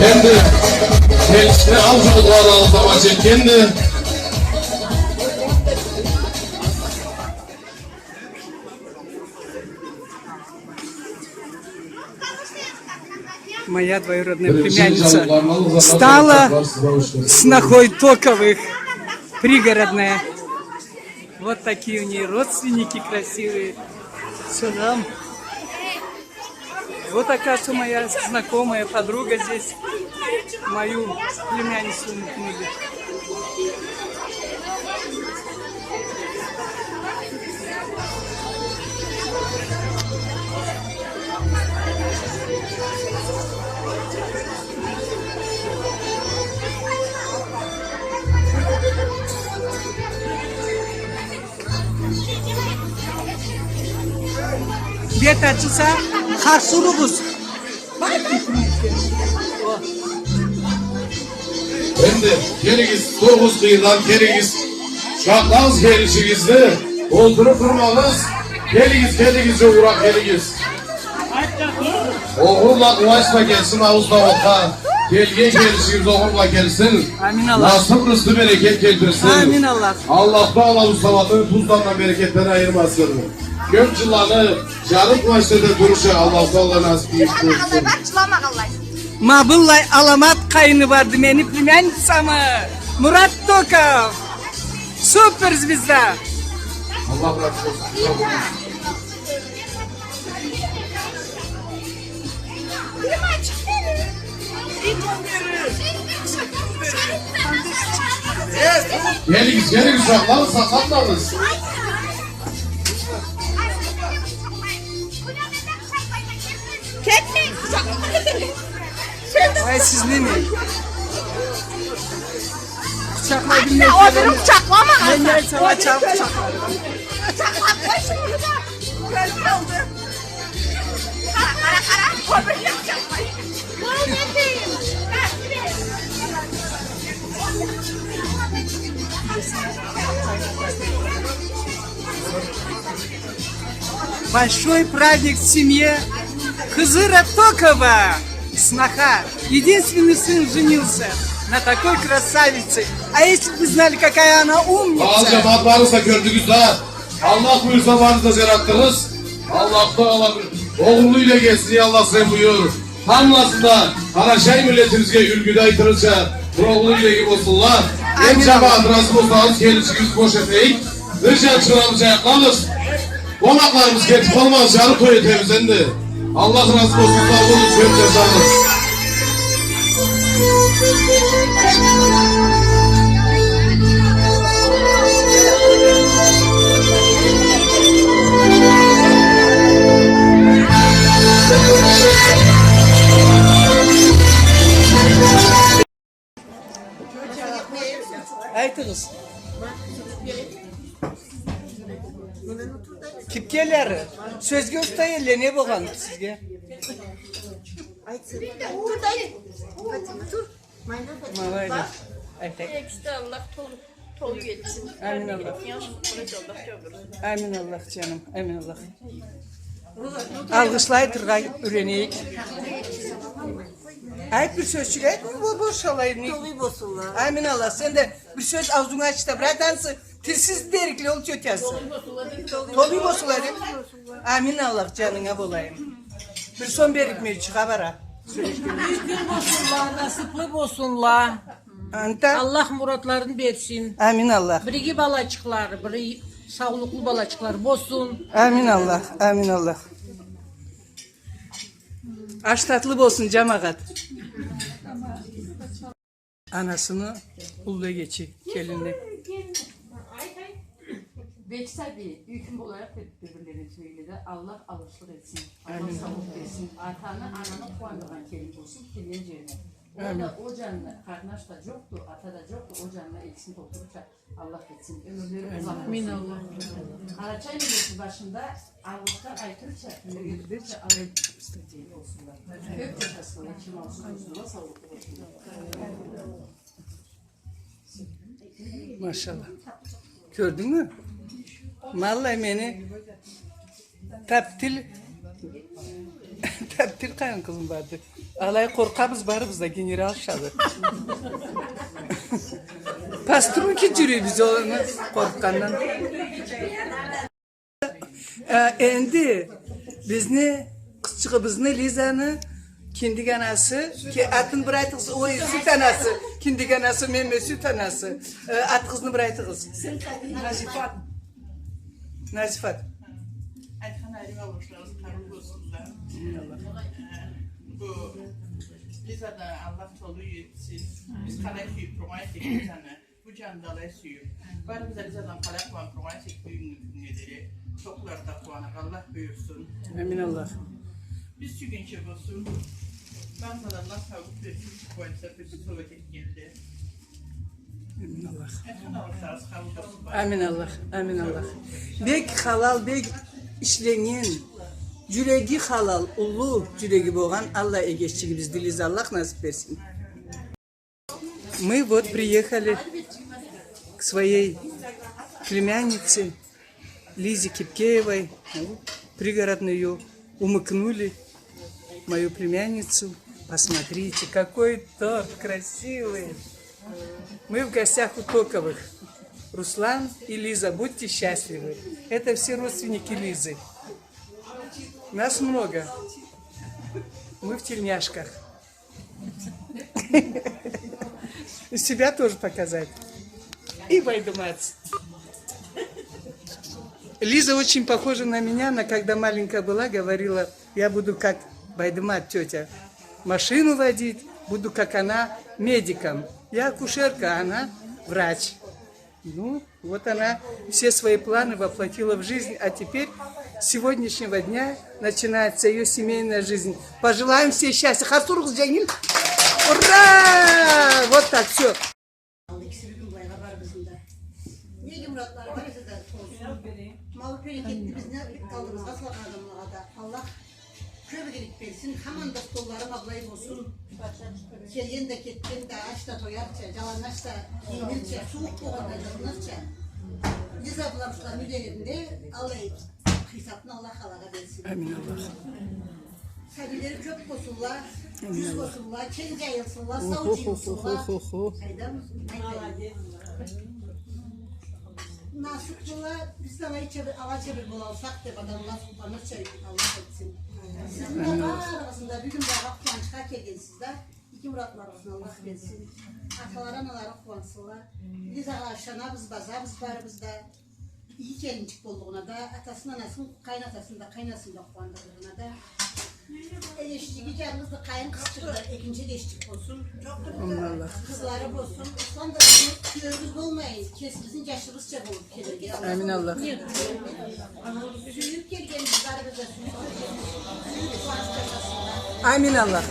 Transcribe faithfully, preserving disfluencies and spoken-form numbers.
Энди келишни ал жолгъа алгъызгъа чекгенди. Моя двоюродная племянница стала снохой Токовых, пригородная. Вот такие у нее родственники красивые. Салам. Вот, оказывается, моя знакомая подруга здесь мою племянницу любит. Бет ачылса, харс уругъуз. Энди келигиз, тогъуз къыйырдан келигиз. Къучакълагъыз келишигизни, олтуруб турмагъыз. Келигиз, келигиз, жуууракъ келигиз. Огъур бла къууанч бла келсин ауз да отха. Келген келишигиз огъур бла келсин. Амин, Аллах. Насыб, рызкъы, берекет келтирсин. Амин, Аллах. Аллах Тагъала бу сауатны туз да андан берекетден айырмасын. Кёб жылланы жарыкъ къууанчда да турурча Аллах Тагъала насыб этсин. Ма быллай аламат къайыны барды мени племянницамы. Мурат Токов. Супер звезда. Аллах разы болсун. Келигиз, келигиз, ушакъла, сакъатмагъыз. Кетмегиз, ушакъла. Ай, сиз неме? Къучакълай билмей. Къучакълама. Мен не айтсам, ачаб къучакълай. Къучакълаб къойсун. Къуралыб къалды. Къара, къара, къара. Къобургъа къучакълай. Большой праздник в семье Хызыра Токова. Сноха. Единственный сын женился на такой красавице. А если бы вы знали, какая она умница. Бары жамаат, барыгъыз да кёрдюгюз да. Аллах буюрса, барыгъыз да жаратдыгъыз. Аллах Тагъала огъурлу юйлеге, сизге Аллах сен буюр. Хамласына, Къарачай миллетибизге юлгю да айтырча, огъурлу юйлеге болсунла. Амин. Эм жамаат, разы болсагъыз, келишигибизни бош этмейик. Бир жан чыгъарыбыз, аякълабыз. Къонакъларыбыз кетиб къалмаз, жарыкъ той этебиз энди. Аллах разы болсун, сау болугъуз, кёб жашагъыз. Айтыгъыз. Ким келер? Сёзге уста элле, не болгъан сизге? Ма былай да. Айтайыкъ. Экиси да Аллах толу, толу этсин. Амин Аллах. Амин Аллах, жаным, амин Аллах. Алгъышлай турургъа юренейик. Айт бир сёзчюк, айт, бо-, бош алайын. Толу болсунла. Амин Аллах. Сен да бир сёз ауузунгу ач да, братансы, тилсиз дерикле ол тётясы. Толу болсунла деб. Амин Аллах, жанынга болайым. Бир сом берикмей, чыгъа бара. Эркин болсунла, насыблы болсунла. Анта. Аллах муратларын берсин. Амин Аллах. Бириги балачыкълары, бири саулукълу балачыкълары болсун. Амин Аллах, амин Аллах. Аш татлы болсун, жамагъат. Анасыны уллу эгечи, келини. Бек сабий, юй ким болайыкъ деб бир-бирлерине тюбейле да, Аллах алгъышлыкъ этсин. Амин. Аллах саулукъ берсин. Атаны, ананы къууандыргъан келин болсун, келген жерине. Ол да, амин, ол жанына къарнаш да жокъду, ата да жокъду, ол жанына экисин толтурурча Аллах этсин. Ёмюрлери узакъ болсун. Амин Аллах. Къарачай миллетни башында Аллахха айтырча, юреге тутурча, Аллах этсин болсунла. Кёб жашасынла, ким алгъышлыкъ болсунла, саулукълу болсунла. Машалла. Кёрдюнгмю? Валлахи, мени тап тил, тап тил къайын къызым барды. Алай къоркъабыз барыбыз да генералшады. По струнке джюрюйбюз оланы къоркъгъандан. Э, энди бизни къызчыгъыбызны, Лизаны, киндик анасы, ки-, атын бир айтыгъыз, ой, сют анасы, киндик анасы, менме сют анасы. Э, атыгъызны бир айтыгъыз. Назифат. Назифат. Айтхан арима башларыгъыз къарыу болсунла. Э, бу Лизаны Аллах толу этсин. Биз къалай сюйюб тургъан эдик Лизаны. Бу джанында алай сюйюб. Барыбыз да Лизадан къалай къууаныб тургъан эдик бюгюннгю кюннге дери. Сокълары да къууаныб, Аллах буюрсун. Амин Аллах. Биз сюйгенча болсун. Барына да Аллах саулукъ берсин, къууанса, бир сюйген келди. Амин Аллах. Айтхан аллах сагъыз къабыл болсун. Амин Аллах, амин Аллах. Бек халал, бек ишленнген, джюреги халал, уллу джюреги болгъан аллай эгеччигибизди Лиза, Аллах насыб берсин. Мы вот приехали к своей племяннице Лизе Кипкеевой, Пригородную, умыкнули мою племянницу. Посмотрите, какой торт красивый! Мы в гостях у Токовых. Руслан и Лиза, будьте счастливы. Это все родственники Лизы. Нас много. Мы в тельняшках. И себя тоже показать. И Байдымат. Лиза очень похожа на меня. Она, когда маленькая была, говорила: «Я буду как Байдымат, тётя, машину водить, буду как она медиком. Я акушерка, а она врач». Ну, вот она все свои планы воплотила в жизнь, а теперь с сегодняшнего дня начинается её семейная жизнь. Пожелаем всей счастья. Харс урагъыз, джангил. Ура! Вот так, всё. Алды кеси бюгюн былайгъа барыбызны да. Неге муратлары бар эсе да болсун. Ма бу берекетни бизни алдыбызгъа салгъан адамлагъа да Аллах кёб игилик берсин, хаман да столлары ма былай болсун. Келген да, кетген да ач да тоярча, джалангач да кийинирча, сууукъ болгъанда джылынырча. Лиза бла Русланны юйлеринде аллай хисапны Аллах алагъа берсин. Амин Аллах. Сабийлери кёб болсунла, джюз болсунла, кенг джайылсынла, сау джыйылсынла. Охо, охо, охо, охо. Къайдам, къайдам. Насыблыла, биз да алайча бир, алайча бир болалсакъ деб, адамла сукъланырча Аллах этсин. Сизни да барыгъызны да бюгюн былайгъа къууанчха келгенсиз да, иги муратларыгъызны Аллах берсин. Аталары, аналары къууансынла. Биз аны ышанабыз, базабыз барыбыз да. Иги келинчик боллугъуна да, атасын, анасын, къайын атасын да, къайын анасын да къууандырдыгъына да. Эгеччиги джангызды, къайын къызчыгъы да экинчи эгеччик болсун. Амин Аллах. Къызлары болсун. Руслан да бизни кюбюбюз болмайын, кесибизни джашыбызча болуб келирге. Амин Аллах. Сюйюб келгенбиз, барыбыз да сюйюб келгенбиз. Сюйюб къууанч джашасынла. Амин Аллах.